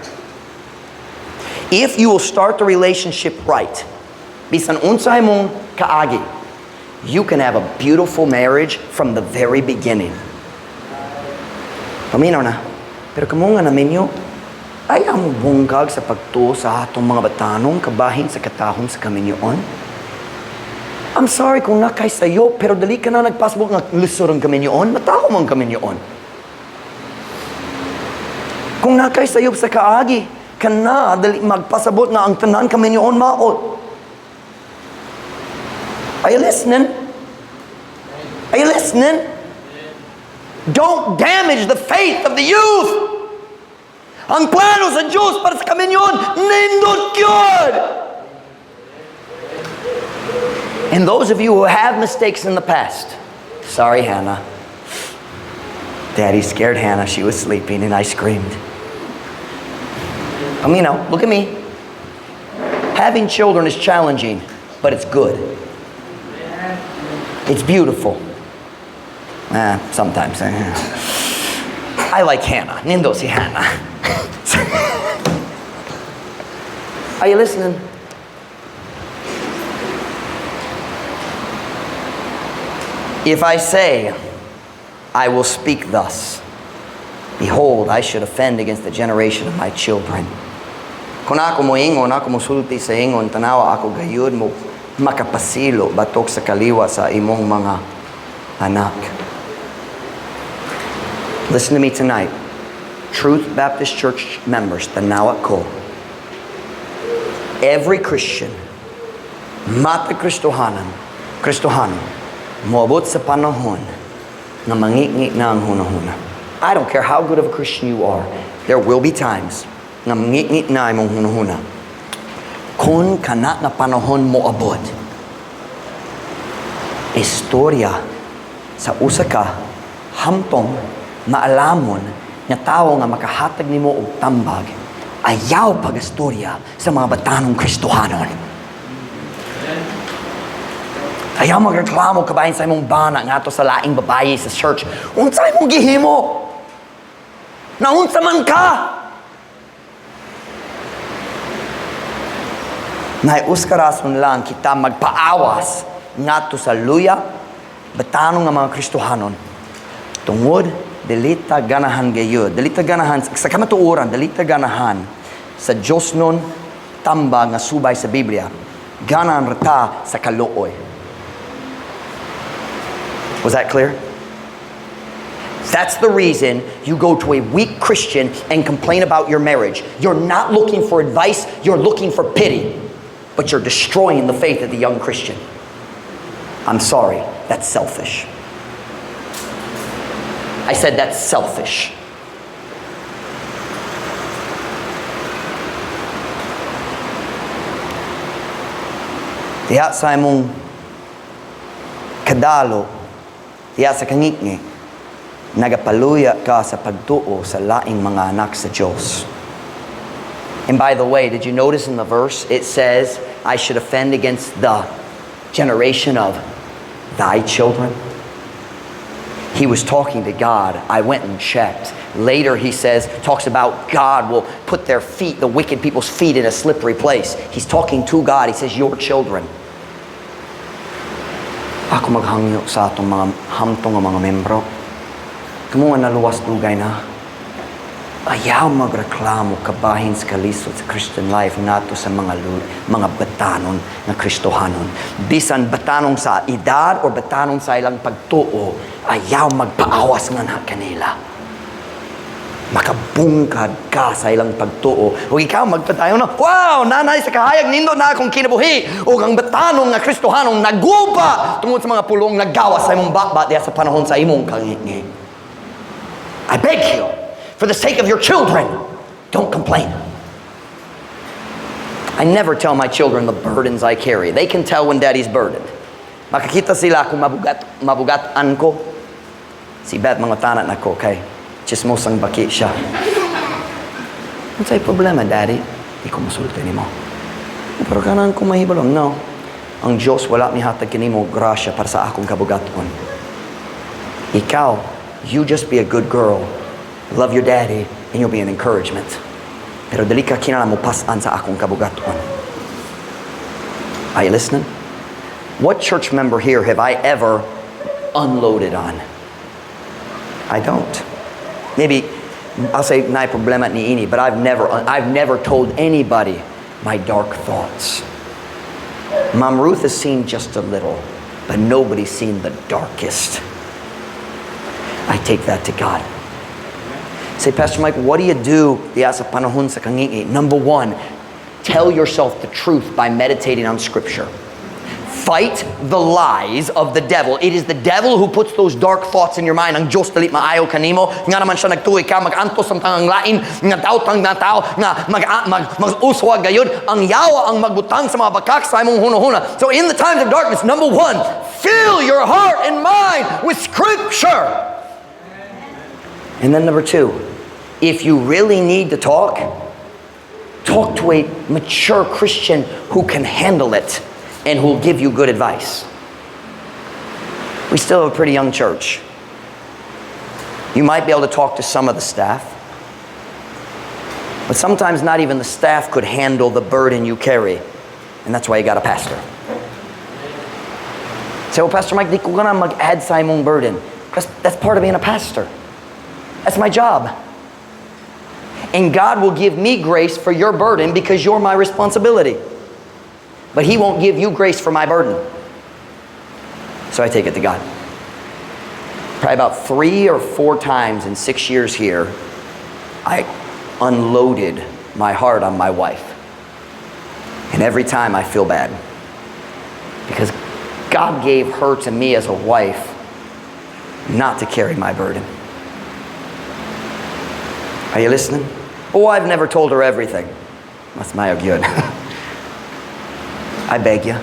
If you will start the relationship right, bisan unsay mong kaagi, you can have a beautiful marriage from the very beginning. Paminaw na. Pero kamo nga naminyo, ayaw mo bungkag sa pagtuo sa atong mga batanong kabahin sa katahom sa kaminyoon. I'm sorry kung naa kay sayop, pero dali ka na nagpasabot nga lisod ang kaminyoon, matahom ang kaminyoon. Kung naa kay sayop sa kaagi, kana dali magpasabot nga ang tanan kaminyoon maot. Are you listening? Are you listening? Don't damage the faith of the youth. Ang plano sa Diyos para sa kaminyoon, nindot yun. And those of you who have mistakes in the past, sorry, Hannah. Daddy scared Hannah. She was sleeping and I screamed. Paminaw, look at me. Having children is challenging, but it's good. It's beautiful. Ah, sometimes. I like Hannah. Nindot si Hannah. Are you listening? If I say, I will speak thus, behold, I should offend against the generation of my children. Kung ako moingon, ako mosulti sa ingon, tanawa ako gayud mo makapasilo batok sa kaliwa sa imong mga anak. Listen to me tonight. Truth Baptist Church members, tanawa ko. Every Christian, mata Kristohanan, Kristohanon, moabot sa panahon nga mangitngit na ang hunahuna. I don't care how good of a Christian you are, there will be times nga mangitngit na imong hunahuna. Kung kana nga panahon moabot, istorya sa usa ka hamtong maalamon nga tawo nga makahatag nimo og tambag, ayaw pag-istorya sa mga batanong Kristohanon. Ayaw magreklamo kabahin sa imong bana ngadto sa laing babayi sa church. Unsa imong gihimo? Naunsa man ka? Naay usa ka rason lang kita magpaawas ngadto sa luya batanong nga mga Kristohanon. Tungod dili ta ganahan gayud, dili ta ganahan sa kamatuoran, dili ta ganahan sa Dios nun tamba nga subay sa Biblia. Ganahan ra ta sa kaluoy. Was that clear? That's the reason you go to a weak Christian and complain about your marriage. You're not looking for advice, you're looking for pity. But you're destroying the faith of the young Christian. I'm sorry, that's selfish. I said that's selfish. Diha sa imong kadalo, diha sa kangitngit, nagapaluya ka sa pagtuo sa laing mga anak sa Diyos. And by the way, did you notice in the verse it says, "I should offend against the generation of thy children"? He was talking to God. I went and checked. Later he says, talks about God will put their feet, the wicked people's feet, in a slippery place. He's talking to God. He says, "Your children." Ako maghangyo sa atong mga hamtong nga mga membro. Kamo nga naluwas dugay na, ayaw magreklamo kabahin sa kalisod sa Christian life ngadto sa mga batanon nga Kristohanon. Bisan batanon sa edad or batanon sa ilang pagtuo, ayaw magpaawas nga na kanila. Makabungkad ka sa ilang pagtuo. O ikaw magpatayo na, "Wow, nanay sa kahayag nindo na akong kinabuhi." O ang batanon nga Kristohanon naguba tungod sa mga pulong nagawas sa imong baba diya sa panahon sa imong kangitngit. I beg you, for the sake of your children, don't complain. I never tell my children the burdens I carry. They can tell when Daddy's burdened. Makakita sila kung mabugat, mabugatan ko. Si Beth mangutana nako kay chismosang baki siya. "Unsay problema, Daddy?" "Di ko musulti nimo." "Pero kanang ko mahibalo." "No. Ang Diyos wala mihatag kanimo grasya para sa akong kabugaton. Ikaw, you just be a good girl. Love your daddy, and you'll be an encouragement. Pero dili ka kinahanglan mo pas-an sa akong kabugaton." Are you listening? What church member here have I ever unloaded on? I don't. Maybe I'll say naay problema ni ini, but I've never told anybody my dark thoughts. Mom Ruth has seen just a little, but nobody's seen the darkest. I take that to God. Say, "Pastor Mike, what do you do diya sa panahon sa kangitngit?" Number one, tell yourself the truth by meditating on Scripture. Fight the lies of the devil. It is the devil who puts those dark thoughts in your mind. Ang Diyos dili maayo kanimo. Nga naman siya nagtuo ka, mag-antos ang tanang lain, nga daot ang nga tao, nga mag-uswag gayud. Ang yawa ang magbutang sa mga bakak sa imong hunahuna. So in the times of darkness, number one, fill your heart and mind with Scripture. And then number two, if you really need to talk, talk to a mature Christian who can handle it and who will give you good advice. We still have a pretty young church. You might be able to talk to some of the staff, but sometimes not even the staff could handle the burden you carry. And that's why you got a pastor. Say, "Well, Pastor Mike, di ko ganahan mag-add sa imong burden." That's part of being a pastor. That's my job. And God will give me grace for your burden because you're my responsibility. But He won't give you grace for my burden. So I take it to God. Probably about three or four times in 6 years here, I unloaded my heart on my wife. And every time I feel bad. Because God gave her to me as a wife not to carry my burden. Are you listening? Oh, I've never told her everything. Mas maayo gyud. I beg you.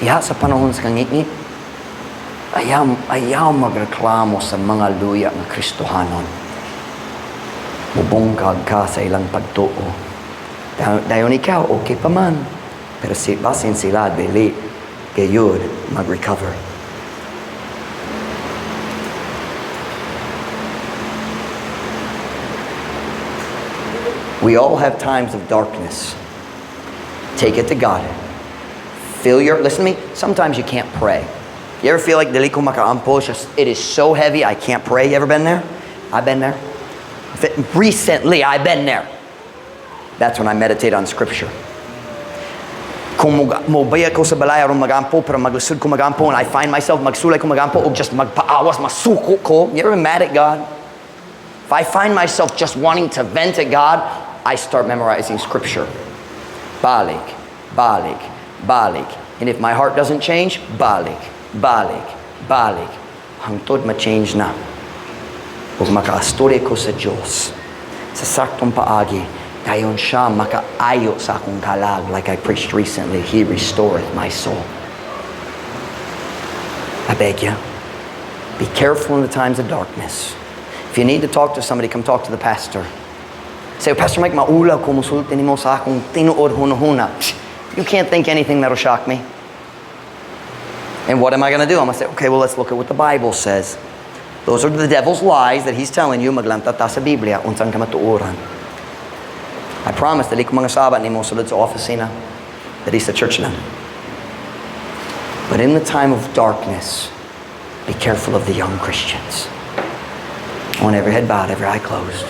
Diha sa panahon sa kangitngit, ayaw magreklamo sa mga luya nga Kristohanon. Mubungkag ka sa ilang pagtuo. Dayon ikaw, okay pa man. Pero si, basin sila, dili, gayud mag-recover. We all have times of darkness. Take it to God. Listen to me, sometimes you can't pray. You ever feel like, "Dili ko makaampo, just, it is so heavy, I can't pray"? You ever been there? I've been there. Recently, I've been there. That's when I meditate on Scripture. Kung mobaya ko sa balay aron magampo, pero maglisod ko magampo, and I find myself magsulay ko magampo, o just magpaawas, masuko ko. You ever been mad at God? If I find myself just wanting to vent at God, I start memorizing scripture. Balik, balik, balik. And if my heart doesn't change, balik, balik, balik. Hangtod ma-change na. Ug makaistorya ko sa Diyos. Sa saktong paagi, dayon siya makaayo sa akong kalag like I preached recently. He restoreth my soul. I beg you, be careful in the times of darkness. If you need to talk to somebody, come talk to the pastor. Say, "Pastor Mike, maulaw ko musulti nimo sa akong tinuod hunahuna." You can't think anything that'll shock me. And what am I going to do? I'm going to say, "Okay, well, let's look at what the Bible says. Those are the devil's lies that he's telling you. Maglanta ta sa Biblia, unsang kamatuoran." I promise, dili ko mangasaba nimo sulod sa opisina, diri sa church lang. But in the time of darkness, be careful of the young Christians. On every head bowed, every eye closed.